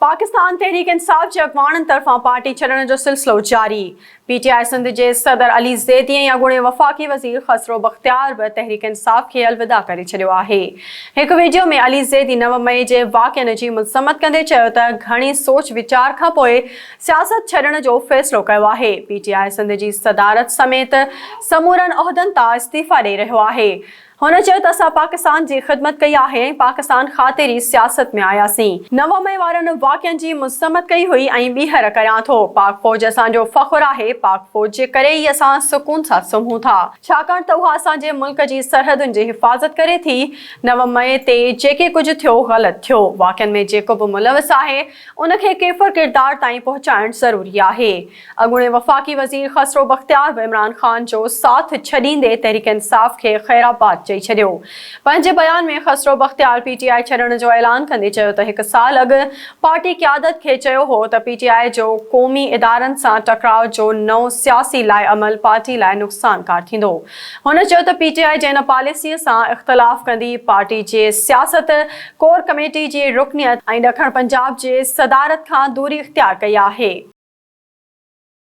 پاڪستان تحريڪ انصاف جي اڳواڻن طرفان پارٽي ڇڏڻ جو سلسلو جاري، پي ٽي آء سنڌ جي صدر علي زيدي ۽ اڳوڻي وفاقي وزير خسرو بختيار به تحريڪ انصاف کي الوداع ڪري ڇڏيو آهي. هڪ وڊيو ۾ علي زيدي نو مئي جي واقعن جي مذمت ڪندي چيو ته گهڻي سوچ ويچار کانپوء سياست ڇڏڻ جو فيصلو ڪيو آهي، پي ٽي آء سنڌ جي صدارت سميت سمورن عهدن تان استعيفيٰ ڏئي رهيو آهي. هن چيو ته اسان پاڪستان جي خدمت ڪئي آهي ۽ پاڪستان خاطر ئي سياست ۾ آياسين، نو مئي وارن واقعن جي مذمت ڪئي هئي ۽ ٻيهر ڪريان ٿو، پاڪ فوج اسان جو فخر آهي، پاڪ فوج جي ڪري ئي اسان سڪون سان سمهون ٿا، ڇاڪاڻ ته اها اسان جي ملڪ جي سرحدن جي حفاظت ڪري ٿي، نو مئي تي جيڪي ڪجهه ٿيو غلط ٿيو، واقعن ۾ جيڪو به ملوث آهي ان کي ڪيفر ڪردار تائين پهچائڻ ضروري آهي. اڳوڻي وفاقي وزير خسرو بختيار به عمران خان جو ساٿ ڇڏيندي تحريڪ انصاف کي خيرآباد چئي ڇڏيو. پنهنجي بيان ۾ خسرو بختيار پي ٽي آء ڇڏڻ جو اعلان ڪندي چيو ته هڪ سال اڳ پارٽي قيادت کي چيو هو ته پي ٽي آء جو قومي ادارن سان ٽڪراء جو نئون سياسي لاء عمل پارٽي لاء نقصانڪار ٿيندو. هن چيو ته پي ٽي آء جي ان پاليسي سان اختلاف ڪندي پارٽي جي سياست ڪور ڪميٽي جي رڪنيت ۽ ڏکڻ پنجاب جي صدارت کان دوري اختيار ڪئي آهي.